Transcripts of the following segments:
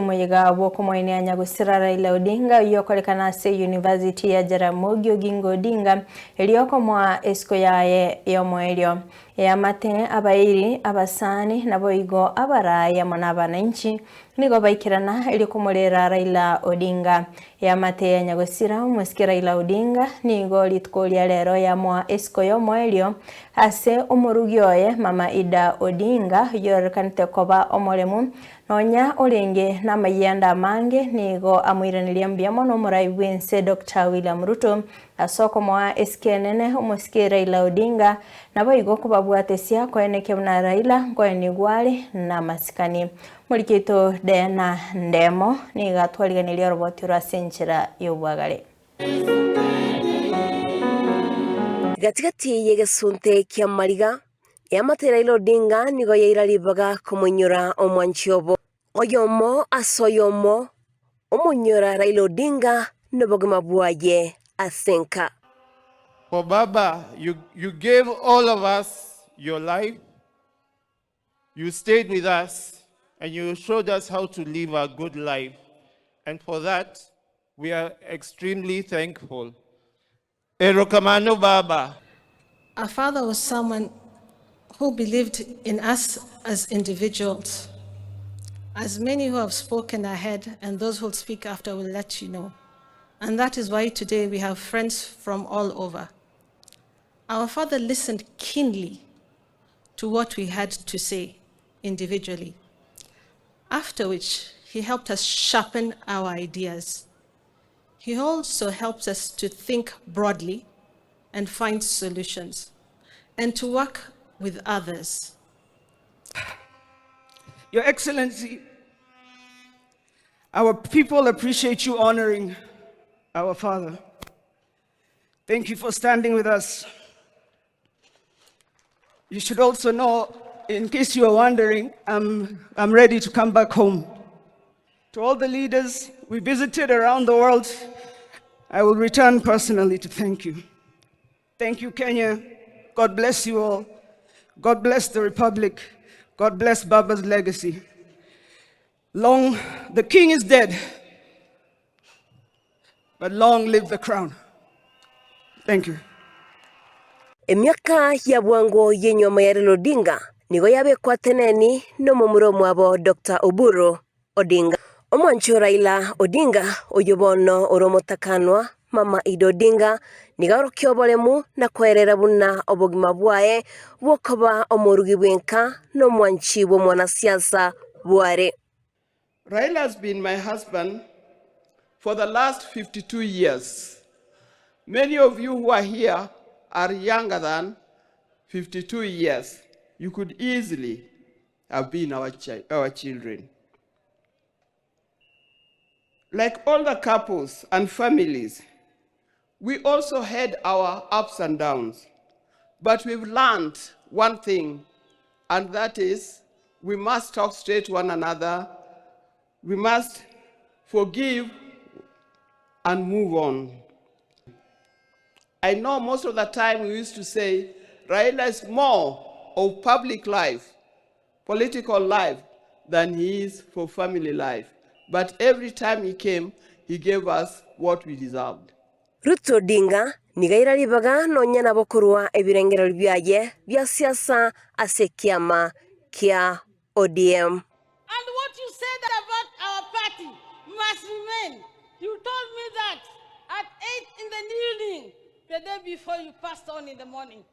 omoyega bw'okomoenia nyagusira Raila Odinga oyio okorekana ase University ya Jaramogi Oginga Odinga erio okomoa esiko yaye y'omoerio. Eamate, abairi, abasani, naboigo abarai amo nabananchi nigo baikerana erio komorera Raila Odinga. Eamate ya nyagusira omosike Raila Odinga nigo rituko ria rero yamoa esiko y'omoerio Ase omorugi oye Mama Ida Odinga oyororekanete koba omoremu, nonya orenge namayianda amange, nigo amoiraneria mbuya mono omorai bw'ense Doctor William Ruto ase okomoa esike enene omosike Raila Odinga, naboigo kobabwatesia koenekia buna Raila nkoenigwa are namasikani. Moriki oito Diana Ndemo nigo atwariganirie oroboti oro ase enchera y'obwagare. Gati-gati y'egesunte ki'amariga, eamate Raila Odinga nigo yaira ribaga komoinyora omwanchi obo. Oyomo ase oyomo omoinyora Raila Odinga nobogima bwaye ase enka. For Baba, you, you gave all of us your life, you stayed with us, and you showed us how to live a good life. And for that, we are extremely thankful. Erokamano Baba. Our father was someone who believed in us as individuals. As many who have spoken ahead and those who will speak after will let you know. And that is why today we have friends from all over. Our father listened keenly to what we had to say individually, after which he helped us sharpen our ideas. He also helps us to think broadly and find solutions and to work with others. Your Excellency, our people appreciate you honoring our father. Thank you for standing with us. You should also know, in case you are wondering, I'm, I'm ready to come back home. To all the leaders we visited around the world, I will return personally to thank you. Thank you, Kenya. God bless you all. God bless the Republic. God bless Baba's legacy. Long, the king is dead, but long live the crown. Thank you. Emiaka ya bwango y'enyuomo ya Raila Odinga nigo yabekwa teneni nomomura omwabo Doctor Oburu Odinga. Omwanchi o Raila Odinga oyio bono ore omotakanwa Mama Ida Odinga nigo aorokia oboremu na koerera buna obogima bwaye bw'okoba omorugi bw'enka na omwanchi bw'omwanasiasa bware. Raila has been my husband for the last 52 years. Many of you who are here are younger than 52 years. You could easily have been our, chi our children. Like all the couples and families, we also had our ups and downs. But we've learned one thing, and that is we must talk straight to one another. We must forgive and move on. I know most of the time we used to say Raila is more of public life, political life, than he is for family life. But every time he came, he gave us what we deserved. Ruto Odinga nigo aira ribaga nonya nabo korwa ebirengererio biaye bia siasa ase ekiama kia ODM. And what you said about our party must remain. You told me that at 8 in the evening, the day before you passed on in the morning.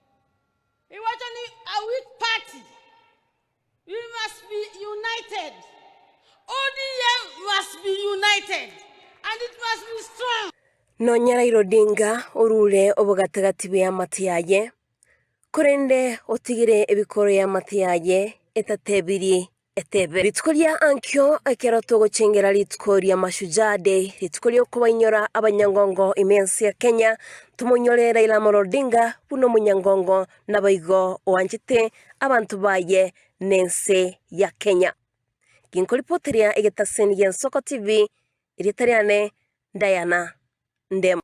Iwacho ni a weak party. We must be united. ODM must be united and it must be strong. Nonya Raila Odinga orure obogatagati bw'eamate yaye, korende otigire ebikoro y'eamate yaye etatebirie etebe. Rituko ria ankio ekero togochengera rituko ria Mashujaa Day, rituko ri'okobainyora abanyangongo ime ense ya Kenya, tomonyore Raila Amolo Odinga buna omonyangongo naboigo oanchete abanto baye nense ya Kenya. Ginkoripoteria egetaseni gi'Ensoko TV, erieta riane Diana Ndemo.